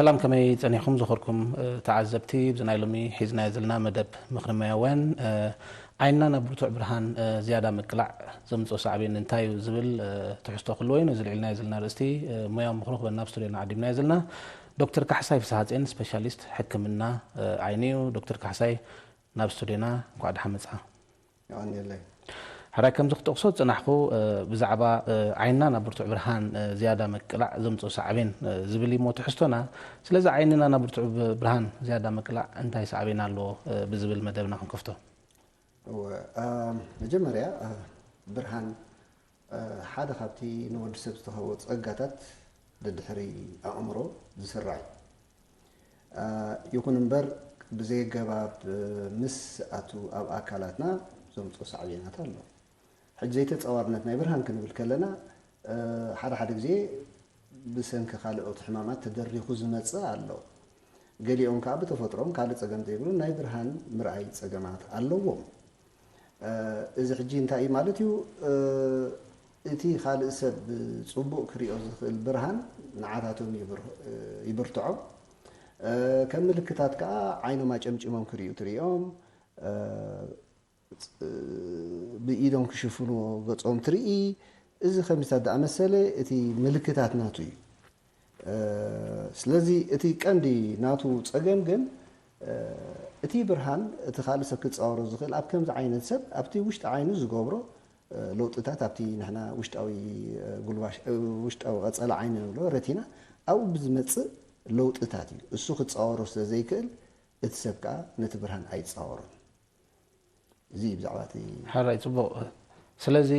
ሰላም፣ ከመይ ጸኒሕኩም ዝኸርኩም ተዓዘብቲ? ብዚ ናይ ሎሚ ሒዝናዮ ዘለና መደብ ምኽሪ ሞያውያን፣ ዓይንና ናብ ብርቱዕ ብርሃን ዝያዳ ምቅላዕ ዘምጽኦ ሳዕቤን እንታይ እዩ ዝብል ትሕዝቶ ክህልዎ እዩ። ነዚ ልዕልናዮ ዘለና ርእስቲ ሞያዊ ምኽሩ ክበና ኣብ ስቱድዮና ዓዲምናዮ ዘለና ዶክተር ካሕሳይ ፍስሓጼን፣ ስፔሻሊስት ሕክምና ዓይኒ እዩ። ዶክተር ካሕሳይ፣ ናብ ስቱድዮና እንኳዕ ደሓን መጻኻ። የቐንየለይ። ሕራይ፣ ከምዚ ክጠቕሶ ዝጸናሕኩ ብዛዕባ ዓይንና ናብ ብርቱዕ ብርሃን ዝያዳ ምቅላዕ ዘምጽኦ ሳዕቤን ዝብል እዩ እሞ ትሕዝቶና። ስለዚ ዓይንና ናብ ብርቱዕ ብርሃን ዝያዳ ምቅላዕ እንታይ ሳዕቤን ኣለዎ ብዝብል መደብና ክንከፍቶ። እወ፣ መጀመርያ ብርሃን ሓደ ካብቲ ንወዲ ሰብ ዝተኸቦ ጸጋታት ደድሕሪ ኣእምሮ ዝስራዕ እዩ። ይኹን እምበር ብዘየገባብ ምስ ኣቱ ኣብ ኣካላትና ዘምፅኦ ሳዕቤናት ኣሎ። ሕጂ ዘይተፃዋርነት ናይ ብርሃን ክንብል ከለና ሓደ ሓደ ግዜ ብሰንኪ ካልኦት ሕማማት ተደሪኹ ዝመፅእ ኣሎ። ገሊኦም ከዓ ብተፈጥሮም ካልእ ፀገም ዘይብሉ ናይ ብርሃን ምርኣይ ፀገማት ኣለዎም። እዚ ሕጂ እንታይ እዩ ማለት እዩ? እቲ ካልእ ሰብ ጽቡቕ ክሪኦ ዝኽእል ብርሃን ንዓታቶም ይብርትዖም። ከም ምልክታት ከኣ ዓይኖም ኣጨምጭሞም ክሪኡ ትርእዮም። ብኢዶም ክሽፍንዎ ገጾም ትርኢ። እዚ ከምዚታት ዝኣመሰለ እቲ ምልክታት ናቱ እዩ። ስለዚ እቲ ቀንዲ ናቱ ጸገም ግን እቲ ብርሃን እቲ ካልእ ሰብ ክጻወሮ ዝኽእል ኣብ ከምዚ ዓይነት ሰብ ኣብቲ ውሽጢ ዓይኑ ዝገብሮ ለውጥታት ኣብቲ ንሕና ውሽጣዊ ጉልባሽ ውሽጣዊ ቀጸላ ዓይኒ ንብሎ ረቲና ኣብኡ ብዝመጽእ ለውጥታት እዩ። እሱ ክጻወሮ ስለ ዘይክእል እቲ ሰብ ከኣ ነቲ ብርሃን ኣይጻወሮን። እዚ እዩ ብዛዕባ እቲ። ሓራይ ጽቡቕ። ስለዚ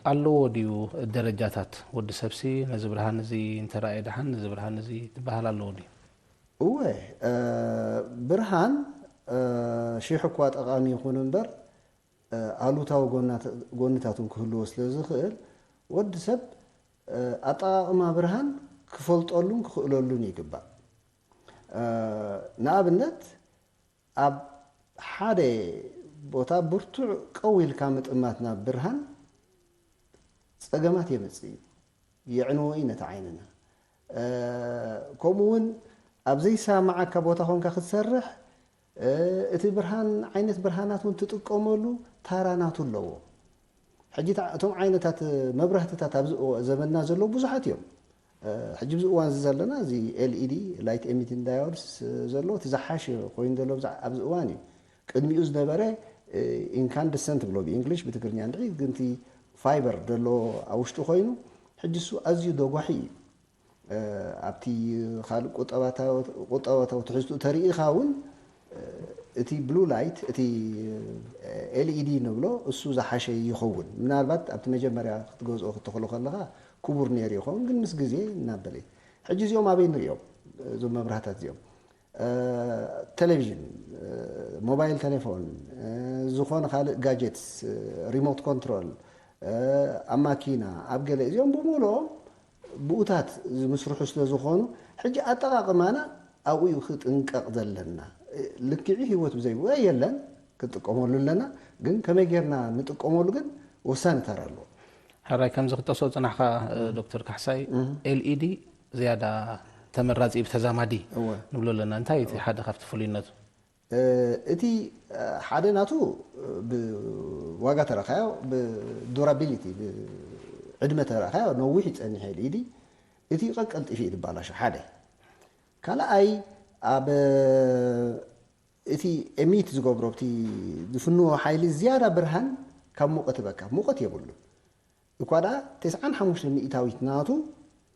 ኣለዎ ድዩ ደረጃታት? ወዲ ሰብሲ ነዚ ብርሃን እዚ እንተረኣየ ደሓን ነዚ ብርሃን እዚ ትበሃል ኣለዎ ድዩ? እወ፣ ብርሃን ሺሕ እኳ ጠቓሚ ይኹን እምበር ኣሉታዊ ጎናት- ጎንታት እውን ክህልዎ ስለ ዝኽእል ወዲ ሰብ ኣጠቓቕማ ብርሃን ክፈልጠሉን ክኽእለሉን ይግባእ። ንኣብነት ኣብ ሓደ ቦታ ብርቱዕ ቀው ኢልካ ምጥማት ናብ ብርሃን ጸገማት የምጽእ እዩ። የዕንዎ እዩ ነቲ ዓይንና። ከምኡ እውን ኣብ ዘይሰማማዓካ ቦታ ኮንካ ክትሰርሕ እቲ ብርሃን ዓይነት ብርሃናት እውን ትጥቀመሉ ታራ ናቱ ኣለዎ። ሕጂ እታ- እቶም ዓይነታት መብራህትታት ኣብዚ እዋ- ዘመንና ዘለዉ ብዙሓት እዮም። ሕጂ ኣብዚ እዋን እዚ ዘለና እዚ ኤልኢዲ ላይት ኤሚቲንግ ዳዮድስ ዘሎ እቲ ዝሓሸ ኮይኑ ዘሎ ብዛ- ኣብዚ እዋን እዩ። ቅድሚኡ ዝነበረ ኢንካንደሰንት ብሎ ብእንግሊሽ ብትግርኛ እንድዒ ግን እቲ ፋይበር ዘሎ ኣብ ውሽጡ ኮይኑ ሕጂ እሱ ኣዝዩ ደጓሒ እዩ። ኣብቲ ካልእ ቁጠባታዊ ትሕዝትኡ ተሪኢኻ እውን እቲ ብሉ ላይት እቲ ኤልኢዲ ንብሎ እሱ ዝሓሸ ይኸውን። ምናልባት ኣብቲ መጀመርያ ክትገዝኦ ክትኽእሎ ከለኻ ክቡር ነይሩ ይኸውን፣ ግን ምስ ግዜ እናበለ ሕጂ እዚኦም ኣበይ ንሪኦም እዞም መብራህታት እዚኦም? ቴሌቪዥን፣ ሞባይል ቴሌፎን፣ ዝኾነ ካልእ ጋጀትስ፣ ሪሞት ኮንትሮል፣ ኣብ ማኪና፣ ኣብ ገለ እዚኦም ብምልኦም ብኡታት ዝምስርሑ ስለ ዝኾኑ ሕጂ ኣጠቓቕማና ኣብኡ እዩ ክጥንቀቕ ዘለና። ልክዒ ህይወት ብዘይብኡ የለን፣ ክንጥቀመሉ ኣለና። ግን ከመይ ጌርና ንጥቀመሉ ግን ወሳኒ ተራ ኣለዎ። ሕራይ ከምዚ ክጠቕሶ ዝጸናሕካ ዶክተር ካሕሳይ፣ ኤልኢዲ ዝያዳ ተመራጺ ብተዛማዲ እወ። ንብሎ ኣለና። እንታይ እቲ ሓደ ካብቲ ፍሉይነቱ? እቲ ሓደ ናቱ ብዋጋ ተረኻዮ ብዱራቢሊቲ ብዕድመ ተረኻዮ ነዊሕ ይጸንሕ ኤልኢዲ። እቲ ቀቀልጢፊ እዩ ዝበላሾ ሓደ። ካልኣይ ኣብ እቲ ኤሚት ዝገብሮ እቲ ዝፍንዎ ሓይሊ ዝያዳ ብርሃን ካብ ሙቐት በካ ሙቐት የብሉን። እኳ ደኣ ተስዓን ሓሙሽተ ሚእታዊት ናቱ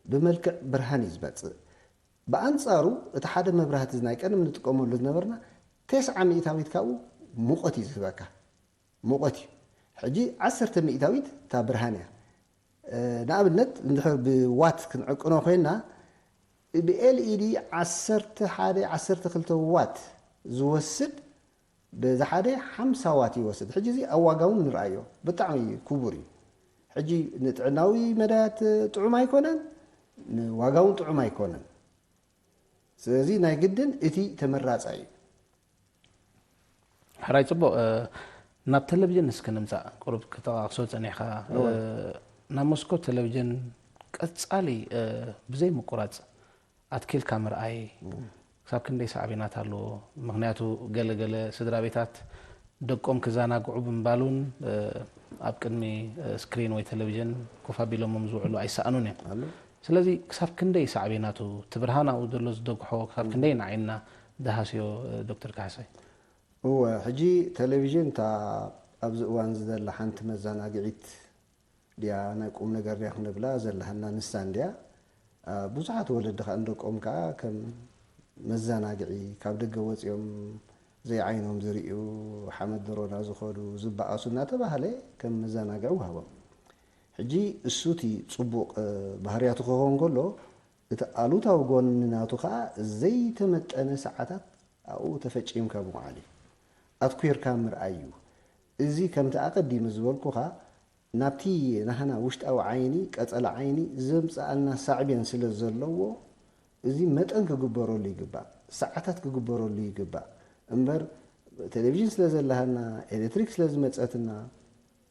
ብመልክዕ ብርሃን እዩ ዝመጽእ። ብኣንጻሩ እቲ ሓደ መብራህቲ እዚ ናይ ቀደም ንጥቀመሉ ዝነበርና ተስዓ ሚእታዊት ካብኡ ሙቐት እዩ ዝህበካ። ሙቐት እዩ። ሕጂ ዓሰርተ ሚእታዊት እታ ብርሃን እያ። ንኣብነት እንድሕር ብዋት ክንዕቅኖ ኮይና ብኤልኢዲ ዓሰርተ ሓደ ዓሰርተ ክልተ ዋት ዝወስድ በዚ ሓደ ሓምሳ ዋት ይወስድ። ሕጂ እዚ ኣብ ዋጋ እውን ንርኣዮ ብጣዕሚ ክቡር እዩ። ሕጂ ንጥዕናዊ መዳያት ጥዑም ኣይኮነን፣ ንዋጋ እውን ጥዑም ኣይኮነን። ስለዚ ናይ ግድን እቲ ተመራጻይ እዩ። ሕራይ ጽቡቕ። ናብ ቴሌቪዥን እስኪ ንምጻእ። ቁሩብ ክጠቓቕሶ ጸኒሕካ። እወ። ናብ መስኮት ቴሌቪዥን ቀጻሊ ብዘይ ምቁራጽ ኣትኪልካ ምርኣይ ክሳብ ክንደይ ሳዕቤናት ኣለዎ? ምኽንያቱ ገለ ገለ ስድራ ቤታት ደቆም ክዘናግዑ ብምባል እውን ኣብ ቅድሚ ስክሪን ወይ ቴሌቪዥን ኮፍ ኣቢሎሞም ዝውዕሉ ኣይሰኣኑን እዮም። ስለዚ ክሳብ ክንደይ ሳዕቤናቱ እቲ ብርሃን ኣብኡ ዘሎ ዝደግሖ ክሳብ ክንደይ ንዓይንና ዝሃስዮ ዶክተር ካሕሳይ? እወ ሕጂ ቴሌቪዥን እታ ኣብዚ እዋን ዝዘላ ሓንቲ መዘናግዒት ድያ ናይ ቁም ነገር ድያ ክንብላ ዘለሃና ንሳ እንድያ። ብዙሓት ወለዲ ከዓ ንደቆም ከዓ ከም መዘናግዒ ካብ ደገ ወፂኦም ዘይዓይኖም ዝርእዩ ሓመድ ደሮና ዝኸዱ ዝበኣሱ እናተባህለ ከም መዘናግዒ ውሃቦም። ሕጂ እሱ እቲ ፅቡቕ ባህርያቱ ክኸውን ከሎ እቲ ኣሉታዊ ጎኒ ናቱ ከዓ ዘይተመጠነ ሰዓታት ኣብኡ ተፈጪምካ ምውዓል እዩ። ኣትኲርካ ምርኣይ እዩ። እዚ ከምቲ ኣቐዲመ ዝበልኩኻ ናብቲ ናህና ውሽጣዊ ዓይኒ ቀጸላ ዓይኒ ዘምጽኣልና ሳዕቤን ስለ ዘለዎ እዚ መጠን ክግበረሉ ይግባእ፣ ሰዓታት ክግበረሉ ይግባእ እምበር ቴሌቪዥን ስለ ዘለሃና ኤሌክትሪክ ስለ ዝመጸትና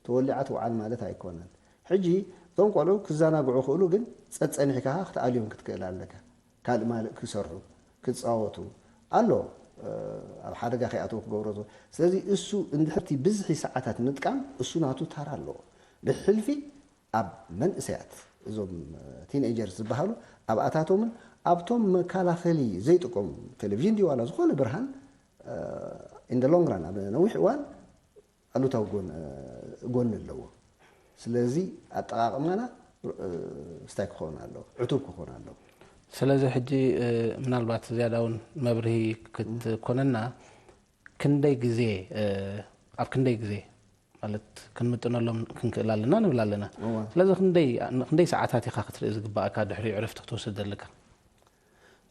ተወሊዓ ትውዓል ማለት ኣይኮነን። ሕጂ እቶም ቆልዑ ክዘናግዑ ክእሉ ግን ጸጸኒሕካ ክትኣልዮም ክትክእል ኣለካ። ካልእ ማልእ ክሰርሑ ክጻወቱ ኣሎ ኣብ ሓደጋ ከይኣተው ክገብሮ ዝኽእል። ስለዚ እሱ እንድሕር እቲ ብዝሒ ሰዓታት ምጥቃም እሱ ናቱ ተራ ኣለዎ። ብሕልፊ ኣብ መንእሰያት እዞም ቲንኤጀርስ ዝበሃሉ ኣብኣታቶምን ኣብቶም መከላኸሊ ዘይጥቀሙ ቴሌቪዥን ድዩ ዋላ ዝኾነ ብርሃን in the long run ኣብ ነዊሕ እዋን ኣሉታዊ ጎን ጎኒ ኣለዎ። ስለዚ ኣጠቓቕማና ስታይ ክኸውን ኣለዎ፣ ዕቱብ ክኸውን ኣለዎ። ስለዚ ሕጂ ምናልባት ዝያዳ እውን መብርሂ ክትኮነና ክንደይ ግዜ ኣብ ክንደይ ግዜ ማለት ክንምጥነሎም ክንክእል ኣለና ንብል ኣለና። ስለዚ ክንደይ ሰዓታት ኢኻ ክትርኢ ዝግባእካ ድሕሪ ዕረፍቲ ክትወስድ ዘለካ?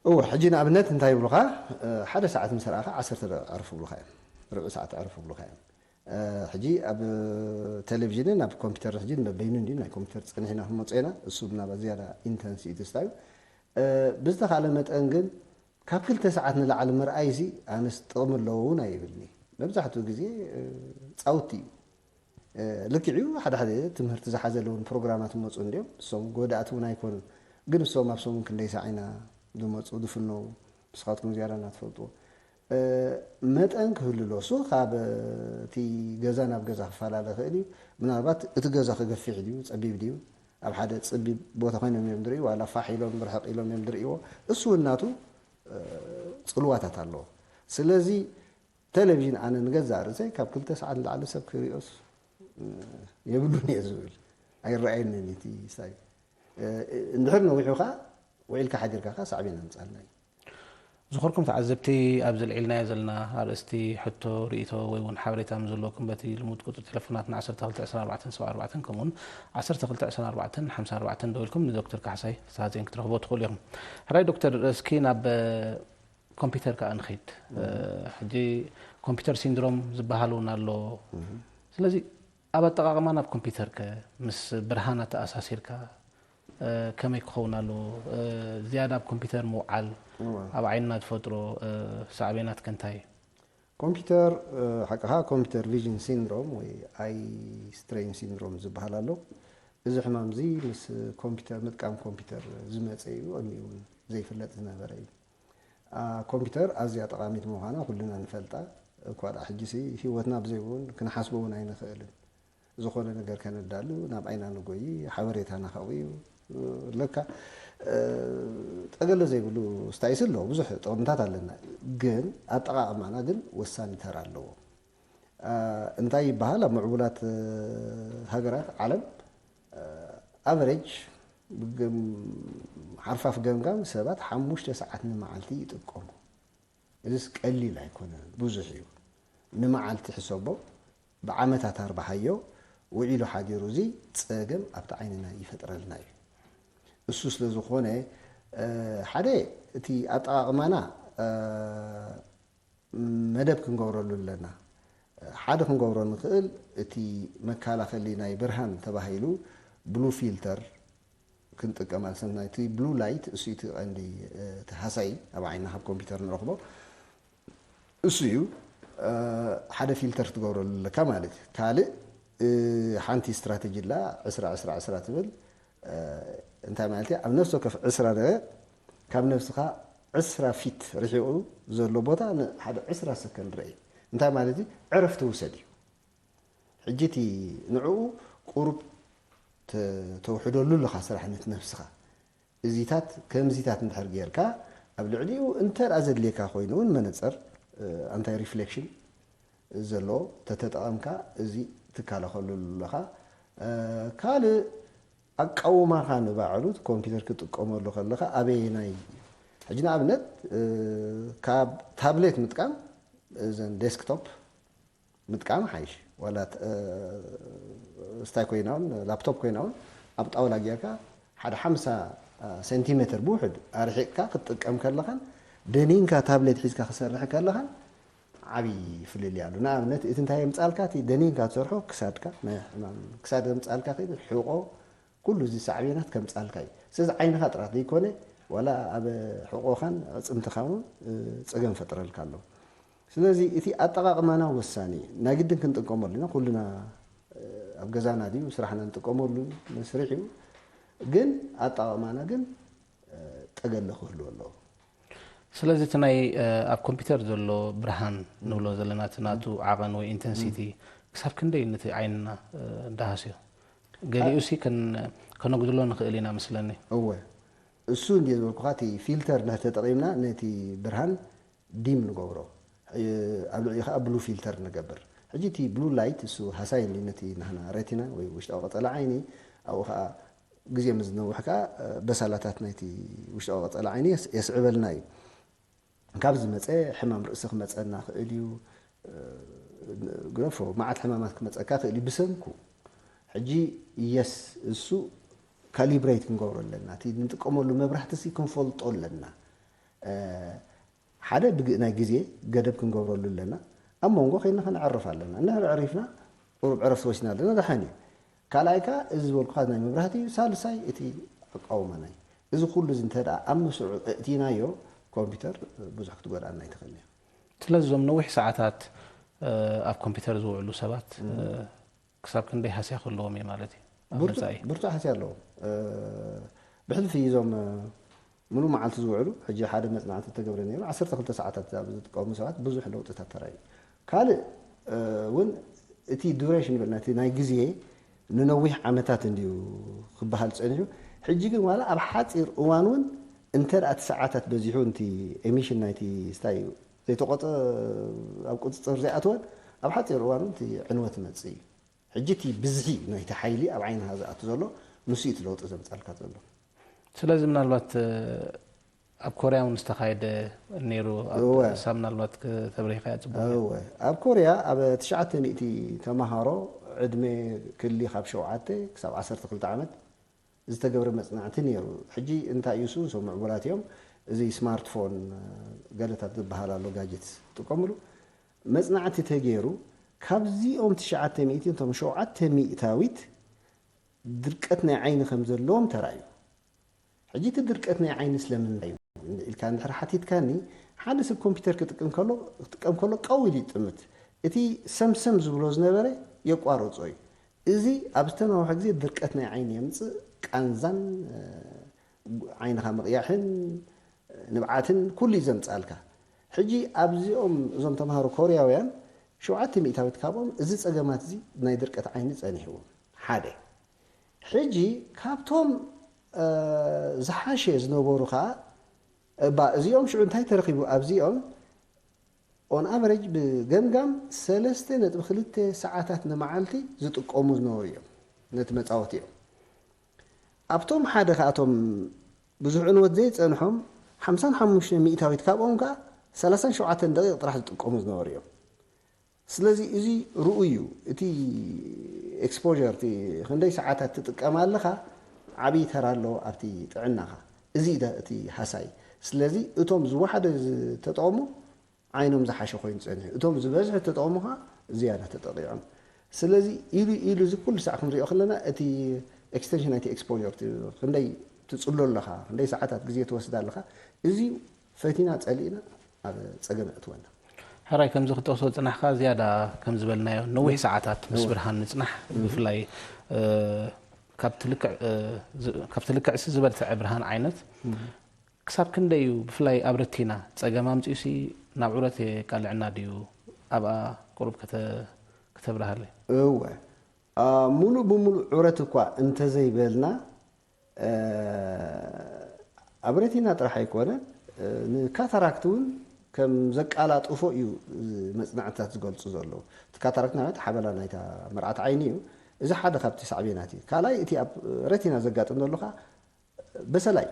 እወ ሕጂ ንኣብነት እንታይ ይብሉኻ ሓደ ሰዓት ምስ ረኣኻ ዓሰርተ ደቂቕ ዕረፍ ይብሉኻ እዮም። ርብዒ ሰዓት ዕረፍ ይብሉኻ እዮም። ሕጂ ኣብ ቴሌቪዥንን ኣብ ኮምፒውተርን ሕጂ ንበበይኑ እንዲ ናይ ኮምፒውተር ፀኒሕና ክንመፁ ኢና። እሱ ምናልባት ዝያዳ ኢንተንሲቲ ስታዩ ብዝተኻለ መጠን ግን ካብ ክልተ ሰዓት ንላዕሊ ምርኣይሲ ኣነስ ጥቕሚ ኣለዎ እውን ኣይብልኒ። መብዛሕትኡ ግዜ ፃውቲ እዩ። ልክዕ እዩ ሓደ ሓደ ትምህርቲ ዝሓዘለ እውን ፕሮግራማት ይመፁ እንዲዮም እሶም ጎዳእቲ እውን ኣይኮኑን። ግን እሶም ኣብ ሰሙን ክንደይ ሳዕ ኢና ዝመፁ ዝፍነው ንስኻትኩም ዝያዳ እናትፈልጥዎ መጠን ክህሉ ኣሎ። እሱ ካብ እቲ ገዛ ናብ ገዛ ክፈላለ ይኽእል እዩ። ምናልባት እቲ ገዛ ክገፊሕ ድዩ ፀቢብ ድዩ ኣብ ሓደ ፅቢብ ቦታ ኮይኖም እዮም ዝርእዩ ዋላ ፋሕ ኢሎም ርሕቕ ኢሎም እዮም ዝርእይዎ። እሱ እውን ናቱ ፅልዋታት ኣለዎ። ስለዚ ቴሌቪዥን ኣነ ንገዛእ ርእሰይ ካብ ክልተ ሰዓት ንላዕሊ ሰብ ክሪኦስ የብሉን እየ ዝብል ኣይረኣየንን እቲ ስታይ እንድሕር ነዊሑ ከዓ ውዒልካ ሓዲርካ ከዓ ሳዕቤን ኣምፃልና እዩ። ዝኸርኩም ተዓዘብቲ ኣብዚ ኣልዒልናዮ ዘለና ኣርእስቲ ሕቶ ርእይቶ ወይ እውን ሓበሬታ ምስ ዘለኩም በቲ ልሙድ ቁፅሪ ቴሌፎናትና ዓሰርተ ክልተ ዕስራን ኣርባዕተን ሰብዓን ኣርባዕተን ከምኡውን ዓሰርተ ክልተ ዕስራን ኣርባዕተን ሓምሳን ኣርባዕተን ደዊልኩም ንዶክተር ካሕሳይ ፍስሃፅዮን ክትረኽቦ ትኽእሉ ኢኹም። ሕራይ ዶክተር እስኪ ናብ ኮምፒውተር ከዓ ንኸይድ። ሕጂ ኮምፒውተር ሲንድሮም ዝበሃል እውን ኣሎ። ስለዚ ኣብ ኣጠቓቕማ ናብ ኮምፒውተር ከ ምስ ብርሃን ኣተኣሳሲርካ ከመይ ክኸውን ኣለዎ? ዝያዳ ኣብ ኮምፒውተር ምውዓል ኣብ ዓይንና ዝፈጥሮ ሳዕቤናት ከ እንታይ እዩ? ኮምፒውተር ሓቅኻ ኮምፒውተር ቪዥን ሲንድሮም ወይ ኣይ ስትሬን ሲንድሮም ዝበሃል ኣሎ። እዚ ሕማም እዚ ምስ ኮምፒውተር ምጥቃም ኮምፒውተር ዝመፀ እዩ። ቅድሚኡ እውን ዘይፍለጥ ዝነበረ እዩ። ኮምፒውተር ኣዝያ ጠቓሚት ምዃና ኩልና ንፈልጣ። እኳ ደኣ ሕጂሲ ህይወትና ብዘይ እውን ክንሓስቦ እውን ኣይንኽእልን። ዝኾነ ነገር ከነዳሉ ናብ ዓይና ንጎይ ሓበሬታና ካብኡ እዩ ለካ ጠገለ ዘይብሉ ስታይስ ኣለዎ ብዙሕ ጥቕምታት ኣለና። ግን ኣጠቓቕማና ግን ወሳኒ ተራ ኣለዎ። እንታይ ይበሃል ኣብ ምዕቡላት ሃገራት ዓለም ኣቨሬጅ ሓርፋፍ ገምጋም ሰባት ሓሙሽተ ሰዓት ንመዓልቲ ይጥቀሙ። እዚስ ቀሊል ኣይኮነን ብዙሕ እዩ። ንመዓልቲ ሕሰቦ ብዓመታት ኣርባሓዮ ውዒሉ ሓዲሩ እዚ ፀገም ኣብቲ ዓይንና ይፈጥረልና እዩ። እሱ ስለ ዝኾነ ሓደ እቲ ኣጠቓቕማና መደብ ክንገብረሉ ኣለና። ሓደ ክንገብሮ ንኽእል እቲ መከላኸሊ ናይ ብርሃን ተባሂሉ ብሉ ፊልተር ክንጥቀም ኣልሰንትና እቲ ብሉ ላይት እሱ እቲ ቀንዲ እቲ ሃሳይ ኣብ ዓይንና ካብ ኮምፒውተር ንረኽቦ እሱ እዩ። ሓደ ፊልተር ክትገብረሉ ኣለካ ማለት እዩ። ካልእ ሓንቲ ስትራተጂ ላ ዕስራ ዕስራ ዕስራ ትብል እንታይ ማለት እዩ ኣብ ነፍሲ ወከፍ ዕስራ ደቂቕ ካብ ነብስኻ ዕስራ ፊት ርሒቑ ዘሎ ቦታ ንሓደ ዕስራ ሰከንድ ርኣይ። እንታይ ማለት እዩ? ዕረፍቲ ውሰድ እዩ። ሕጂ እቲ ንዕኡ ቁሩብ ተ- ተውሕደሉ ኣለኻ ስራሕ ነቲ ነብስኻ። እዚታት ከምዚታት እንድሕር ጌርካ ኣብ ልዕሊኡ እንተ ደኣ ዘድልየካ ኮይኑ እውን መነጽር ኣንታይ ሪፍሌክሽን ዘሎ ተተጠቐምካ እዚ ትከላኸለሉ ኣለኻ። ካልእ ኣቃውማኻ ንባዕሉ ኮምፒውተር ክትጥቀመሉ ከለኻ ኣበየናይ ሕጂ ንኣብነት ካብ ታብሌት ምጥቃም እዘን ዴስክቶፕ ምጥቃም ሓይሽ ዋላ ስታይ ኮይና እውን ላፕቶፕ ኮይና እውን ኣብ ጣውላ ጌርካ ሓደ ሓምሳ ሴንቲሜትር ብውሕድ ኣርሒቕካ ክትጥቀም ከለኻን ደኒንካ ታብሌት ሒዝካ ክሰርሕ ከለኻን ዓብዪ ፍልልይ ኣሎ። ንኣብነት እቲ እንታይ የምፃልካ እቲ ደኒንካ ትሰርሖ ክሳድካ ናይ ሕማም ክሳድ የምፃልካ ከይዱ ሕቆ ኩሉ እዚ ሳዕቤናት ከምፃልካ እዩ። ስለዚ ዓይንኻ ጥራት ዘይኮነ ዋላ ኣብ ሕቆኻን ኣፅምትኻ እውን ፀገም ፈጥረልካ ኣሎ። ስለዚ እቲ ኣጠቓቕማና ወሳኒ እዩ። ናይ ግድን ክንጥቀመሉ ኢና። ኩልና ኣብ ገዛና ድዩ ስራሕና ንጥቀመሉ መስርሕ እዩ። ግን ኣጠቓቕማና ግን ጠገለ ክህልዎ ኣለዎ። ስለዚ እቲ ናይ ኣብ ኮምፒውተር ዘሎ ብርሃን ንብሎ ዘለና እቲ ናቱ ዓቐን ወይ ኢንተንሲቲ ክሳብ ክንደይ ነቲ ዓይንና እንዳሃስዮ ገሊኡ ሲ ከነጉድሎ ንኽእል ኢና መስለኒ። እወ እሱ እንዲ ዝበልኩኻ እቲ ፊልተር ተጠቒምና ነቲ ብርሃን ዲም ንገብሮ ኣብ ልዕሊ ከዓ ብሉ ፊልተር ንገብር። ሕጂ እቲ ብሉ ላይት እሱ ሃሳይ እንዲ ነቲ ናህና ረቲና ወይ ውሽጣዊ ቀጸላ ዓይኒ ኣብኡ ከዓ ግዜ ምስ ዝነውሕ ከዓ በሳላታት ናይቲ ውሽጣዊ ቀጸላ ዓይኒ የስዕበልና እዩ። ካብ ዝመፀ ሕማም ርእሲ ክመፀና ክእል እዩ። ግረፎ መዓት ሕማማት ክመፀካ ክእል እዩ ብሰንኩ። ሕጂ የስ እሱ ካሊብሬት ክንገብሮ ኣለና። እቲ ንጥቀመሉ መብራህቲ ሲ ክንፈልጦ ኣለና። ሓደ ብግ ናይ ግዜ ገደብ ክንገብረሉ ኣለና። ኣብ መንጎ ኮይና ከነዕርፍ ኣለና። እንድሕር ዕሪፍና ቁሩብ ዕረፍቲ ወሲድና ኣለና ደሓን እዩ። ካልኣይ ከኣ እዚ ዝበልኩኻ ናይ መብራህቲ እዩ። ሳልሳይ እቲ ኣቃውማና እዩ። እዚ ኩሉ እዚ እንተ ደኣ ኣብ ምስዑ እእቲናዮ ኮምፒውተር ብዙሕ ክትጎድኣና ኣይትኽእልን እያ። ስለዚ እዞም ነዊሕ ሰዓታት ኣብ ኮምፒውተር ዝውዕሉ ሰባት ክሳብ ክንደይ ሃስያ ክህልዎም እዩ ማለት እዩ ኣብ መጻኢ? ብርቱዕ ሃስያ ኣለዎም። ብሕልፊ እዞም ምሉእ መዓልቲ ዝውዕሉ ሕጂ ሓደ መጽናዕቲ ተገብረ ነይሩ ዓሰርተ ክልተ ሰዓታት ዝጥቀሙ ሰባት ብዙሕ ለውጥታት ተራእዩ። ካልእ እውን እቲ ዱሬሽን በልና እቲ ናይ ግዜ ንነዊሕ ዓመታት እንድዩ ክበሃል ጸኒሑ። ሕጂ ግን ዋላ ኣብ ሓጺር እዋን እውን እንተ ደኣ እቲ ሰዓታት በዚሑ እቲ ኤሚሽን ናይቲ ስታይ ዘይተቆጸ ኣብ ቁጽጽር ዘይኣተወን ኣብ ሓጺር እዋን እውን እቲ ዕንወት ይመጽእ እዩ። ሕጂ እቲ ብዝሒ ናይቲ ሓይሊ ኣብ ዓይንኻ ዝኣቱ ዘሎ ንሱ እዩ እቲ ለውጢ ዘምጻልካ ዘሎ። ስለዚ ምናልባት ኣብ ኮርያ እውን ዝተኻየደ ነይሩ እሳ ምናልባት ከተብሪህካያ ፅቡቅ እወ ኣብ ኮርያ ኣብ ትሽዓተ ሚእቲ ተምሃሮ ዕድመ ክሊ ካብ ሸውዓተ ክሳብ ዓሰርተ ክልተ ዓመት ዝተገብረ መፅናዕቲ ነይሩ። ሕጂ እንታይ እዩ እሱ እሶም ምዕቡላት እዮም እዚ ስማርትፎን ገለታት ዝበሃል ኣሎ ጋጀትስ ጥቀምሉ መፅናዕቲ ተገይሩ ካብዚኦም ትሽዓተ ሚእቲ እቶም ሸውዓተ ሚእታዊት ድርቀት ናይ ዓይኒ ከም ዘለዎም ተራእዩ። ሕጂ እቲ ድርቀት ናይ ዓይኒ ስለምንታይ እዩ ኢልካ እንድሕር ሓቲትካኒ፣ ሓደ ሰብ ኮምፒውተር ክጥቀም ከሎ ክጥቀም ከሎ ቀው ኢሉ ይጥምት። እቲ ሰምሰም ዝብሎ ዝነበረ የቋርጾ እዩ። እዚ ኣብ ዝተናውሐ ግዜ ድርቀት ናይ ዓይኒ የምጽእ፣ ቃንዛን ዓይንኻ ምቕያሕን ንብዓትን ኩሉ እዩ ዘምጽኣልካ። ሕጂ ኣብዚኦም እዞም ተምሃሮ ኮርያውያን ሸውዓተ ሚእታዊት ካብኦም እዚ ጸገማት እዚ ናይ ድርቀት ዓይኒ ጸኒሕዎም ሓደ ሕጂ ካብቶም ዝሓሸ ዝነበሩ ከዓ እባ እዚኦም ሽዑ እንታይ ተረኺቡ ኣብዚኦም on average ብገምጋም ሰለስተ ነጥቢ ክልተ ሰዓታት ንመዓልቲ ዝጥቀሙ ዝነበሩ እዮም ነቲ መፃወቲ እዮም ኣብቶም ሓደ ከኣቶም ብዙሕ ዕንወት ዘይፀንሖም ሓምሳን ሓሙሽተ ሚእታዊት ካብኦም ከዓ ሰላሳን ሸውዓተን ደቂቕ ጥራሕ ዝጥቀሙ ዝነበሩ እዮም ስለዚ እዚ ርኡይ እዩ። እቲ exposure እቲ ክንደይ ሰዓታት ትጥቀም ኣለኻ ዓብዪ ተራ ኣለዎ ኣብቲ ጥዕናኻ። እዚ እዩ እቲ ሃሳይ። ስለዚ እቶም ዝወሓደ ዝተጠቐሙ ዓይኖም ዝሓሸ ኮይኑ ፀኒሑ። እቶም ዝበዝሐ ዝተጠቐሙ ከዓ ዝያዳ ተጠቒዖም። ስለዚ ኢሉ ኢሉ እዚ ኩሉ ሳዕ ክንሪኦ ከለና እቲ extension ናይቲ exposure ክንደይ ትፅሎ ኣለኻ፣ ክንደይ ሰዓታት ግዜ ትወስድ ኣለኻ፣ እዚ ፈቲና ፀሊእና ኣብ ፀገም የእትወና። ሕራይ ከምዚ ክጠቕሶ ዝጸናሕካ ዝያዳ ከም ዝበልናዮ ነዊሕ ሰዓታት ምስ ብርሃን ምጽናሕ ብፍላይ ካብቲ ልክዕ ሲ ዝበርትዐ ብርሃን ዓይነት ክሳብ ክንደይ እዩ ብፍላይ ኣብ ረቲና ጸገም ኣምጺኡሲ ናብ ዑረት የቃልዕና ድዩ? ኣብኣ ቁሩብ ከተ- ከተብርሃለይ። እወ፣ አ፣ ሙሉእ ብሙሉእ ዑረት እኳ እንተዘይበልና፣ እ፣ ኣብ ረቲና ጥራሕ ኣይኮነ፣ እ፣ ንካታራክት እውን ከም ዘቃላጥፎ እዩ፣ እ፣ መጽናዕትታት ዝገልጹ ዘለዉ። እቲ ካታራክት ማለት ሓበላ ናይታ መርዓት ዓይኒ እዩ። እዚ ሓደ ካብቲ ሳዕቤናት እዩ። ካልኣይ እቲ ኣብ ረቲና ዘጋጥም ዘሎ ኸኣ በሰላ እዩ።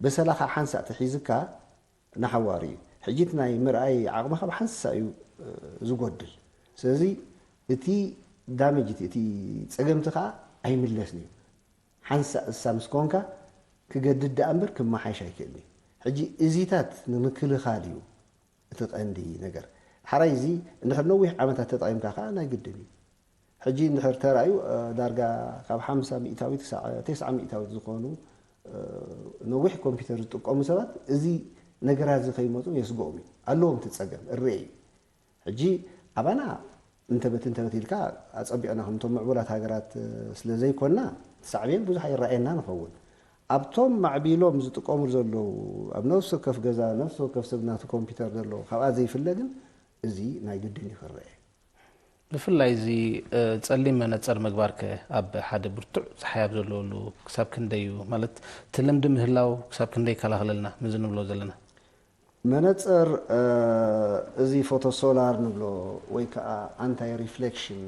በሰላ ኸኣ ሓንሳእ ተሒዝካ ንሓዋሩ እዩ። ሕጂ እቲ ናይ ምርኣይ ዓቕምኻ ብሓንሳእ እዩ፣ እ፣ ዝጎድል። ስለዚ እቲ ዳሜጅ እቲ፣ እቲ ጸገምቲ ኸኣ ኣይምለስን እዩ። ሓንሳእ እሳ ምስ ኮንካ ክገድድ ደኣ እምበር ክመሓይሽ ኣይክእልን እዩ። ሕጂ እዚታት ንምክልኻል እዩ እቲ ቀንዲ ነገር። ሓራይ እዚ እንድሕር ነዊሕ ዓመታት ተጠቒምካ ኸኣ ናይ ግድን እዩ። ሕጂ እንድሕር ተራእዩ፣ እ፣ ዳርጋ ካብ ሓምሳ ሚእታዊት ክሳዕ ተስዓ ሚእታዊት ዝኾኑ፣ እ፣ ነዊሕ ኮምፒውተር ዝጥቀሙ ሰባት እዚ ነገራት እዚ ከይመጹ የስግኦም እዩ። ኣለዎም እቲ ጸገም እረአ እዩ። ሕጂ ኣባና እንተበት እንተበት ኢልካ ኣጸቢቕና ከምቶም ምዕቡላት ሃገራት፣ እ፣ ስለ ዘይኮንና ሳዕቤን ብዙሕ ኣይረኣየና ንኸውን። ኣብቶም ማዕቢሎም ዝጥቀሙ ዘለዉ ኣብ ነፍሲ ወከፍ ገዛ ነፍሲ ወከፍ ሰብ ናቱ ኮምፒውተር ዘለዎ ካብኣ ዘይፍለ ግን እዚ ናይ ግድን እዩ ክረአ። ብፍላይ እዚ፣ እ፣ ጸሊም መነጸር ምግባርከ ኣብ ሓደ ብርቱዕ ጸሓይ ኣብ ዘለወሉ ክሳብ ክንደይ እዩ? ማለት እቲ ልምዲ ምህላው ክሳብ ክንደይ ይከላኸለልና ምዚ ንብሎ ዘለና? መነጸር፣ እ፣ እዚ ፎቶ ሶላር ንብሎ ወይ ከዓ ኣንታይ ሪፍሌክሽን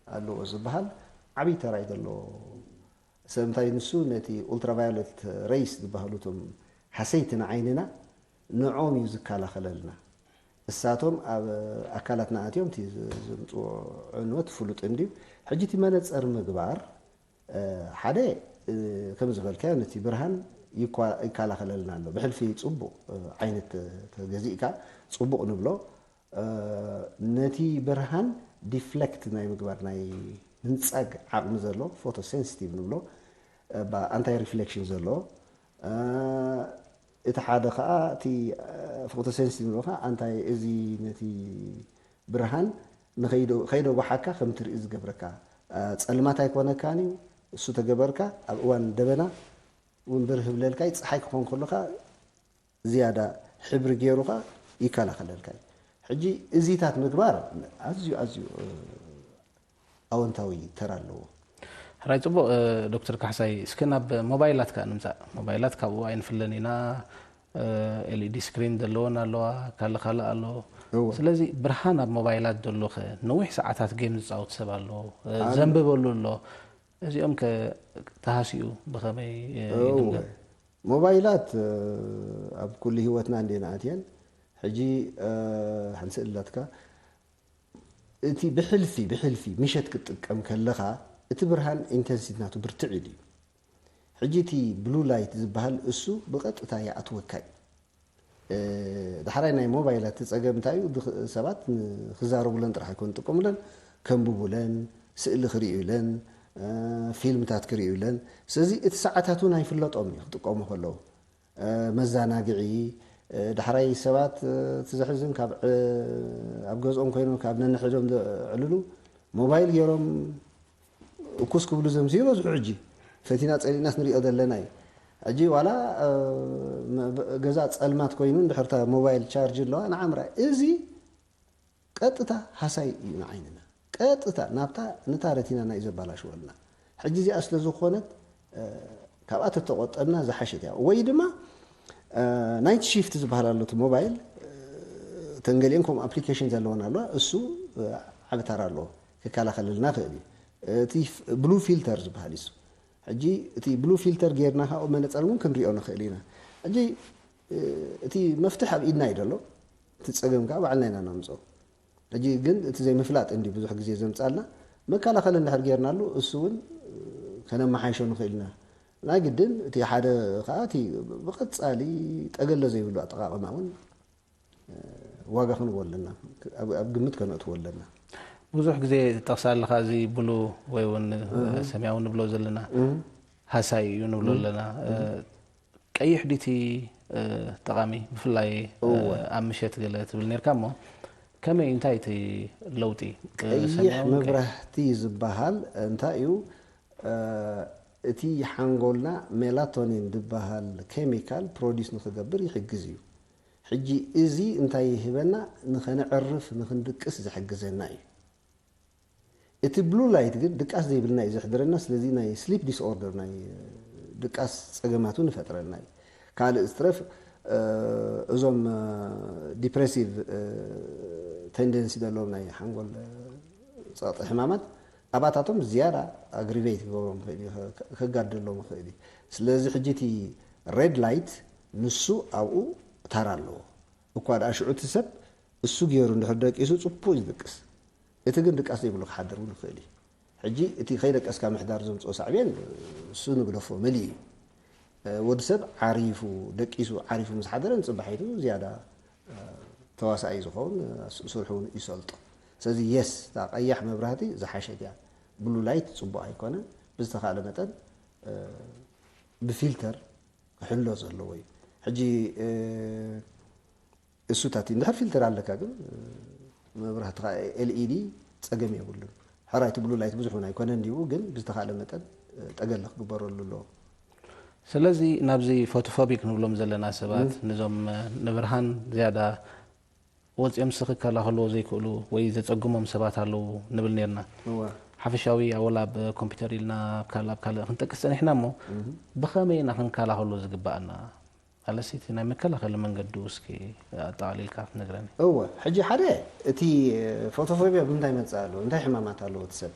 ኣለዎ ዝበሃል ዓብዪ ተራ እዩ ዘለዎ። ስለምንታይ ንሱ ነቲ ኡልትራቫዮለት ረይስ ዝበሃሉ እቶም ሃሰይቲ ንዓይንና ንዖም እዩ ዝከላኸለልና። እሳቶም ኣብ ኣካላትና ኣትዮም እቲ ዝ- ዘምፅዎ ዕንወት ፍሉጥ እንድዩ። ሕጂ እቲ መነፀር ምግባር፣ እ፣ ሓደ፣ እ፣ ከም ዝበልካዮ ነቲ ብርሃን ይኳ- ይከላኸለልና ኣሎ። ብሕልፊ ፅቡቕ፣ እ፣ ዓይነት ተ- ተገዚእካ ፅቡቕ ንብሎ። እ፣ ነቲ ብርሃን ዲፍሌክት ናይ ምግባር ናይ ምንጻግ ዓቕሚ ዘሎ ፎቶ ሴንሲቲቭ ንብሎ፣ እ፣ ባ- ኣንታይ ሪፍሌክሽን ዘሎ። እ፣ እቲ ሓደ ኸኣ እቲ፣ እ፣ ፎቶ ሴንሲቲቭ ንብሎ ኸኣ ኣንታይ እዚ ነቲ ብርሃን ንኸይዶ- ከይደጓሓካ ከም ትርኢ ዝገብረካ፣ እ፣ ጸልማት ኣይኮነካን እዩ። እሱ ተገበርካ ኣብ እዋን ደበና እውን ብርህ ብለልካ እዩ። ጸሓይ ክኾን ከሎ ኸኣ ዝያዳ ሕብሪ ገይሩ ኸኣ ይከላኸለልካ እዩ። ሕጂ እዚታት ምግባር ኣዝዩ ኣዝዩ ኣወንታዊ ተራ ኣለዎ። ሕራይ ጽቡቕ። ዶክተር ካሕሳይ፣ እስኪ ናብ ሞባይላት ከኣ ንምጻእ። ሞባይላት ካብኡ ኣይንፍለን ኢና። ኤልኢዲ ስክሪን ዘለወን ኣለዋ፣ ካልእ ካልእ ኣሎ። እወ። ስለዚ ብርሃን ኣብ ሞባይላት ዘሎ ኸ ነዊሕ ሰዓታት ጌም ዝጻወት ሰብ ኣሎ፣ ኣሉ። ዘንብበሉ ኣሎ። እዚኦም ከ ተሃስዩ ብኸመይ እወ። ይግምገም? ሞባይላት ኣብ ኩሉ ህይወትና እንዴና ኣትየን። ሕጂ ሓንቲ ስእሊ ኣላትካ። እቲ ብሕልፊ ብሕልፊ ምሸት ክትጥቀም ከለኻ እቲ ብርሃን ኢንተንሲቲ ናቱ ብርትዕ ኢሉ እዩ። ሕጂ እቲ ብሉ ላይት ዝበሃል እሱ ብቐጥታ ይኣትወካ እዩ። ዳሕራይ ናይ ሞባይላት እቲ ጸገም እንታይ እዩ? ሰባት ክዛረቡለን ጥራሕ ኣይኮን ዝጥቀሙለን፣ ከንብቡለን፣ ስእሊ ክርእዩለን፣ ፊልምታት ክርእዩለን። ስለዚ እቲ ሰዓታት እውን ኣይፍለጦም እዩ ክጥቀሙ ከለዉ። መዛናግዒ፣ ዳሕራይ ሰባት፣ እቲ ዘሕዝን ካብ ኣብ ገዝኦም ኮይኖም ካብ ነንሕዶም ዘዕልሉ ሞባይል ገይሮም እኩስ ክብሉ ዘምስዩ ይበዝሑ። ሕጂ ፈቲና ጸሊእናስ ንሪኦ ዘለና እዩ። ሕጂ ዋላ ገዛ ጸልማት ኮይኑ እንድሕርታ ሞባይል ቻርጅ ኣለዋ ንዓምራ። እዚ ቀጥታ ሃሳይ እዩ ንዓይንና። ቀጥታ ናብታ ንታ ረቲናና እዩ ዘባላሽወልና። ሕጂ እዚኣ ስለ ዝኾነት ካብኣ ተተቆጠብና ዝሓሸት እያ። ወይ ድማ ናይት ሺፍት ዝበሃል ኣሎ እቲ ሞባይል። ተንገሊአን ከምኡ ኣፕሊኬሽን ዘለወን ኣለዋ። እሱ ዓቢ ተራ ኣለዎ። ክከላኸለልና ይኽእል እዩ። እቲ ብሉ ፊልተር ዝበሃል እዩ። ሕጂ እቲ ብሉ ፊልተር ጌርና ካብኡ መነፀር እውን ክንሪኦ ንኽእል ኢና። ሕጂ እቲ መፍትሕ ኣብ ኢድና እዩ ዘሎ። እቲ ፀገም ከዓ ባዕልና ኢና ነምፅኦ። ሕጂ ግን እቲ ዘይምፍላጥ እንዲ ብዙሕ ግዜ ዘምፃልና። መከላኸሊ እንድሕር ጌርናሉ እሱ እውን ከነመሓይሾ ንኽእል ኢና። ናይ ግድን እቲ ሓደ ከዓ እቲ ብቐፃሊ ጠገለ ዘይብሉ ኣጠቓቕማ እውን ዋጋ ክንቦ ኣለና፣ ኣብ ግምት ከነእትዎ ኣለና። ብዙሕ ግዜ ትጠቕሳ ኣለኻ፣ እዚ ብሉ ወይ እውን ሰማያዊ ንብሎ ዘለና ሃሳይ እዩ ንብሎ ኣለና። ቀይሕ ዲቲ ጠቓሚ፣ ብፍላይ ኣብ ምሸት ገለ ትብል ነርካ እሞ፣ ከመይ፣ እንታይ እቲ ለውጢ? ቀይሕ መብራህቲ ዝበሃል እንታይ እዩ? እቲ ሓንጎልና ሜላቶኒን ዝበሃል ኬሚካል ፕሮዲስ ንክገብር ይሕግዝ እዩ። ሕጂ እዚ እንታይ ይህበና? ንኸነዕርፍ፣ ንክንድቅስ ዝሕግዘና እዩ። እቲ ብሉ ላይት ግን ድቃስ ዘይብልና እዩ ዘሕድረና። ስለዚ ናይ ስሊፕ ዲስኦርደር፣ ናይ ድቃስ ጸገማት እውን ይፈጥረልና እዩ። ካልእ ዝትረፍ እዞም ዲፕሬሲቭ ቴንደንሲ ዘለዎም ናይ ሓንጎል ጸቕጢ ሕማማት ኣባታቶም ዝያዳ ኣግሪቬት ክገብሮም ይኽእል እዩ፣ ከጋድሎም ይኽእል እዩ። ስለዚ ሕጂ እቲ ሬድ ላይት ንሱ ኣብኡ ታራ ኣለዎ። እኳ ደኣ ሽዑ እቲ ሰብ እሱ ገይሩ እንድሕር ደቂሱ ጽቡቕ እዩ ዝድቅስ። እቲ ግን ድቃስ ዘይብሉ ክሓድር እውን ይኽእል እዩ። ሕጂ እቲ ከይደቀስካ ምሕዳር ዘምጽኦ ሳዕቤን እሱ ንግደፎ፣ መሊኡ እዩ። ወዲ ሰብ ዓሪፉ፣ ደቂሱ ዓሪፉ ምስ ሓደረ ንጽባሒቱ ዝያዳ ተዋሳኣይ ዝኸውን፣ ስርሑ እውን ይሰልጦ። ስለዚ የስ፣ እታ ቀያሕ መብራህቲ ዝሓሸት እያ። ብሉ ላይት ጽቡቕ ኣይኮነን። ብዝተኻእለ መጠን ብፊልተር ክሕሎ ዘለዎ እዩ። ሕጂ እሱታት እንድሕር ፊልተር ኣለካ ግን መብራህትኻ ኤልኢዲ ጸገም የብሉን። ሕራይ እቲ ብሉ ላይት ብዙሕ እውን ኣይኮነን ድዩ፣ ግን ብዝተኻእለ መጠን ጠገለ ክግበረሉ ኣለዎ። ስለዚ ናብዚ ፎቶፎቢክ ንብሎም ዘለና ሰባት፣ ነዞም ንብርሃን ዝያዳ ወፂኦም ንሱ ክከላኸልዎ ዘይክእሉ ወይ ዘፀግሞም ሰባት ኣለዉ ንብል ነርና። እወ። ሓፈሻዊ ኣወላ ኣብ ኮምፒውተር ኢልና ኣብ ካልእ ኣብ ካልእ ክንጠቅስ ፀኒሕና እሞ ብኸመይ ኢና ክንከላኸሎ ዝግባኣና? ኣለሲ እቲ ናይ መከላኸሊ መንገዱ እስኪ ኣጠቓሊልካ ክትነግረኒ። እወ፣ ሕጂ ሓደ እቲ ፎቶፎቢያ ብምንታይ መፅእ ኣለዎ? እንታይ ሕማማት ኣለዎ እቲ ሰብ?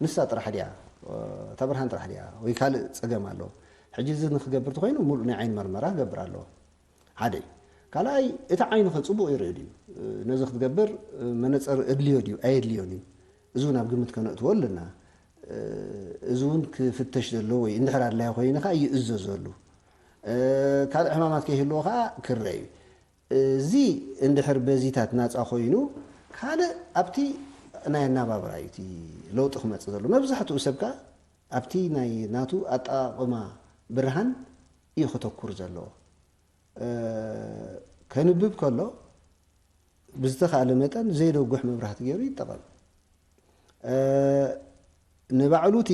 ንሳ ጥራሕ ድያ? እታ ብርሃን ጥራሕ ድያ? ወይ ካልእ ፀገም ኣለዎ? ሕጂ እዚ ንክገብር ተኮይኑ ሙሉእ ናይ ዓይኒ መርመራ ክገብር ኣለዎ። ሓደ እዩ። ካልኣይ እቲ ዓይኑ ከ ፅቡቕ ይርኢ ድዩ? ነዚ ክትገብር መነፀር እድልዮ ድዩ ኣየድልዮን እዩ? እዚ እውን ኣብ ግምት ከነእትዎ ኣለና። እዚ እውን ክፍተሽ ዘለዎ ወይ እንድሕር ኣድላይ ኮይኑ ከዓ ይእዘዘሉ። ካልእ ሕማማት ከይህልዎ ከዓ ክረዩ። እዚ እንድሕር በዚታት ናፃ ኮይኑ ካልእ ኣብቲ ናይ ኣናባብራ እዩ እቲ ለውጢ ክመፅእ ዘሎ። መብዛሕትኡ ሰብ ከዓ ኣብቲ ናይ ናቱ ኣጠቓቕማ ብርሃን እዩ ከተኩር ዘለዎ። ከንብብ ከሎ ብዝተኻእለ መጠን ዘይደጉሕ መብራህቲ ገይሩ ይጠቐም። ንባዕሉ እቲ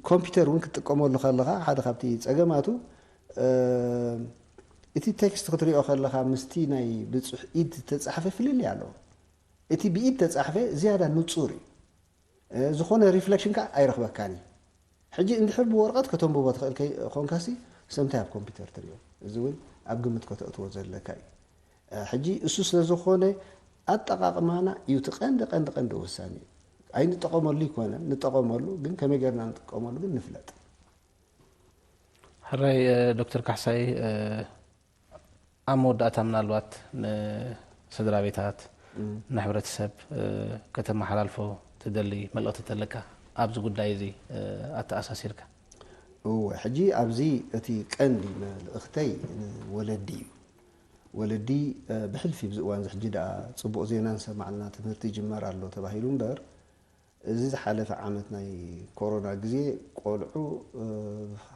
ኮምፒውተር እውን ክትጥቀመሉ ከለኻ ሓደ ካብቲ ፀገማቱ እቲ ቴክስት ክትሪኦ ከለኻ ምስቲ ናይ ብፁሕ ኢድ ዝተፃሕፈ ፍልልይ ኣለዎ። እቲ ብኢድ ተፃሕፈ ዝያዳ ንፁር እዩ። ዝኾነ ሪፍሌክሽን ከዓ ኣይረኽበካን እዩ። ሕጂ እንድሕር ብወረቐት ከተንብቦ ትኽእል ከይ- ኮንካሲ ሰምታይ ኣብ ኮምፒውተር ትሪኦ፣ እዚ እውን ኣብ ግምት ከተእትዎ ዘለካ እዩ። ሕጂ እሱ ስለ ዝኾነ ኣጠቓቕማና እዩ እቲ ቀንዲ ቀንዲ ቀንዲ ወሳኒ። ኣይንጠቐመሉ ይኮነን፣ ንጠቐመሉ ግን ከመይ ገርና ንጥቀመሉ ግን ንፍለጥ። ሕራይ ዶክተር ካሕሳይ፣ ኣብ መወዳእታ ምናልባት ንስድራ ቤታት ንሕብረተሰብ ከተመሓላልፎ ትደሊ መልእኽቲ ተለካ ኣብዚ ጉዳይ እዚ ኣተኣሳሲርካ? እወ፣ ሕጂ ኣብዚ እቲ ቀንዲ መልእኽተይ ንወለዲ እዩ። ወለዲ ብሕልፊ ኣብዚ እዋን እዚ ሕጂ ደኣ ጽቡቕ ዜና ንሰማዕ ኣለና፣ ትምህርቲ ይጅመር ኣሎ ተባሂሉ እምበር፣ እዚ ዝሓለፈ ዓመት ናይ ኮሮና ግዜ ቆልዑ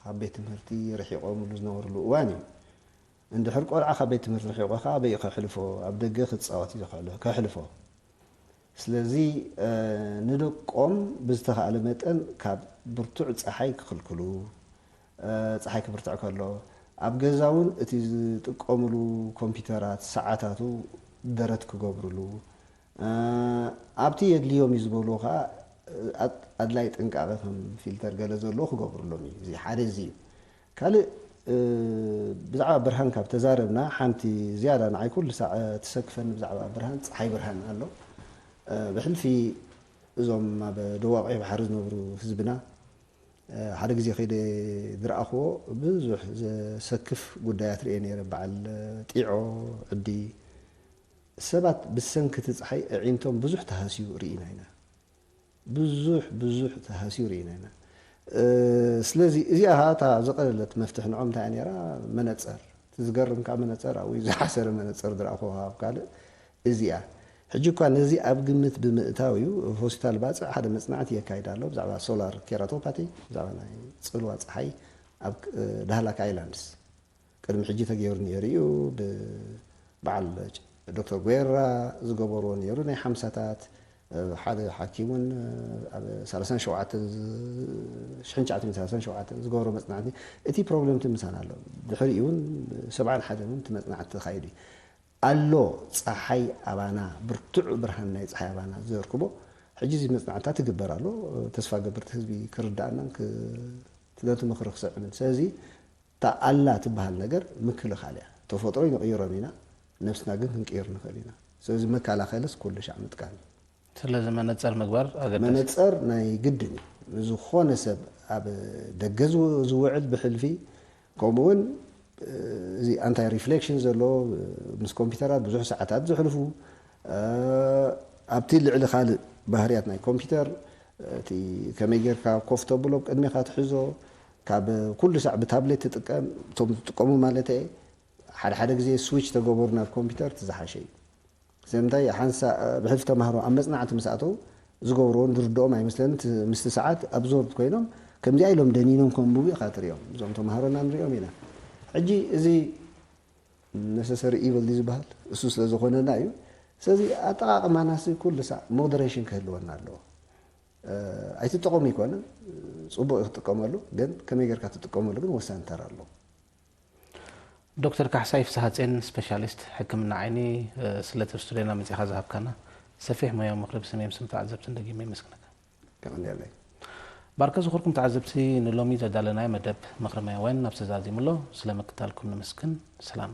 ካብ ቤት ትምህርቲ ርሒቖምሉ ዝነበርሉ እዋን እዩ። እንድሕር ቆልዓ ካብ ቤት ትምህርቲ ርሒቑ ከኣ ኣበይ ከሕልፎ? ኣብ ደገ ክጻወት እዩ ከሕልፎ። ስለዚ ንደቆም ብዝተኻእለ መጠን ካብ ብርቱዕ ጸሓይ ክኽልክሉ፣ ጸሓይ ክብርትዕ ከሎ ኣብ ገዛ እውን እቲ ዝጥቀምሉ ኮምፒውተራት ሰዓታቱ ደረት ክገብርሉ፣ ኣብቲ የድልዮም እዩ ዝበልዎ ከዓ ኣድላይ ጥንቃቐ ከም ፊልተር ገለ ዘለዎ ክገብርሎም እዩ። እዚ ሓደ እዚ እዩ። ካልእ ብዛዕባ ብርሃን ካብ ተዛረብና ሓንቲ ዝያዳ ንዓይ ኩሉ ሳዕ ትሰክፈኒ ብዛዕባ ብርሃን ፀሓይ ብርሃን ኣሎ። ብሕልፊ እዞም ኣብ ደቡብ ኣቑሑ ባሕሪ ዝነብሩ ህዝብና ሓደ ግዜ ከይደ ዝረኣኽዎ ብዙሕ ዘሰክፍ ጉዳያት ርእየ ነይረ። በዓል ጢዖ ዕዲ ሰባት ብሰንኪ እቲ ፀሓይ ኣዒንቶም ብዙሕ ተሃስዩ ርኢና ኢና። ብዙሕ ብዙሕ ተሃስዩ ርኢና ኢና። ስለዚ እዚኣ እታ ዝቐለለት መፍትሒ ንዖም እንታይ ነራ? መነፀር። እቲ ዝገርም ከዓ መነፀር ኣብኡ ዝሓሰረ መነፀር ዝረኣኹ ካብ ካልእ እዚኣ። ሕጂ እኳ ነዚ ኣብ ግምት ብምእታው እዩ ሆስፒታል ባፅዕ ሓደ መፅናዕቲ የካይድ ኣሎ ብዛዕባ ሶላር ኬራቶፓቲ፣ ብዛዕባ ናይ ፅልዋ ፀሓይ ኣብ ዳህላክ ኣይላንድስ። ቅድሚ ሕጂ ተገይሩ ነይሩ እዩ። ብበዓል ዶክተር ጉዌራ ዝገበርዎ ነይሩ። ናይ ሓምሳታት ሓደ ሓኪም እውን ኣብ ሰላሳን ሸውዓተን ሽሕን ትሽዓተ ሚእትን ሰላሳን ሸውዓተን ዝገብሮ መፅናዕቲ እቲ ፕሮብለም እቲ ምሳና ኣሎ። ድሕሪኡ እውን ሰብዓን ሓደን እውን እቲ መፅናዕቲ ተኻይዱ እዩ። ኣሎ ፀሓይ ኣባና፣ ብርቱዕ ብርሃን ናይ ፀሓይ ኣባና ዘርክቦ። ሕጂ እዚ መፅናዕትታት ይግበር ኣሎ። ተስፋ ገብር እቲ ህዝቢ ክርዳእናን ክ- ነቲ ምኽሪ ክስዕምን። ስለዚ እታ ኣላ ትበሃል ነገር ምክልኻል እያ። ተፈጥሮ ይንቕይሮም ኢና፣ ነብስና ግን ክንቅይር ንኽእል ኢና። ስለዚ መከላኸልስ ኩሉ ሻዕ ምጥቃም እዩ። ስለዚ መነፀር ምግባር ኣገዳሲ። መነፀር ናይ ግድን እዩ። ዝኾነ ሰብ ኣብ ደገ ዝው- ዝውዕል ብሕልፊ፣ ከምኡውን እዚ ኣንታይ ሪፍሌክሽን ዘለዎ፣ ምስ ኮምፒውተራት ብዙሕ ሰዓታት ዘሕልፉ፣ ኣብቲ ልዕሊ ካልእ ባህርያት ናይ ኮምፒውተር፣ እቲ ከመይ ጌርካ ኮፍ ተብሎ፣ ቅድሜኻ ትሕዞ፣ ካብ ኩሉ ሳዕ ብታብሌት ትጥቀም፣ እቶም ዝጥቀሙ ማለት እየ፣ ሓደ ሓደ ግዜ ስዊች ተገበሩ ናብ ኮምፒውተር፣ እቲ ዝሓሸ እዩ። ስለምንታይ ሓንሳ ብሕልፊ ተማሃሮ ኣብ መፅናዕቲ ምስ ኣተው ዝገብርዎን ዝርድኦም ኣይመስለንን። እቲ ምስቲ ሰዓት ኣብዞርድ ኮይኖም ከምዚኣ ኢሎም ደኒኖም ከንብቡ ኢኻ ትሪኦም። እዞም ተማሃሮና ንሪኦም ኢና። ሕጂ እዚ ነሰሰሪ ኢቭል ድዩ ዝበሃል? እሱ ስለ ዝኾነና እዩ። ስለዚ ኣጠቓቕማናሲ ኩሉ ሳዕ ሞደሬሽን ክህልወና ኣለዎ። ኣይትጠቐሙ ኣይኮነን፣ ፅቡቕ እዩ ክትጥቀመሉ፣ ግን ከመይ ጌርካ ትጥቀመሉ ግን ወሳኒ ተራ ኣለዎ። ዶክተር ካሕሳይ ፍስሃጼን፣ ስፔሻሊስት ሕክምና ዓይኒ፣ ስለቲ ኣብ ስቱድዮና መጺኻ ዝሃብካና ሰፊሕ ሞያዊ ምኽሪ ብስመይም ስም ተዓዘብትን ደጊመ የመስግነካ። የቐንየለይ። ባርከ ዝኽርኩም ተዓዘብቲ፣ ንሎሚ ዘዳለናዮ መደብ ምኽሪ ሞያውያን ናብ ተዛዚሙ ኣሎ። ስለ ምክታልኩም ነመስግን። ሰላም።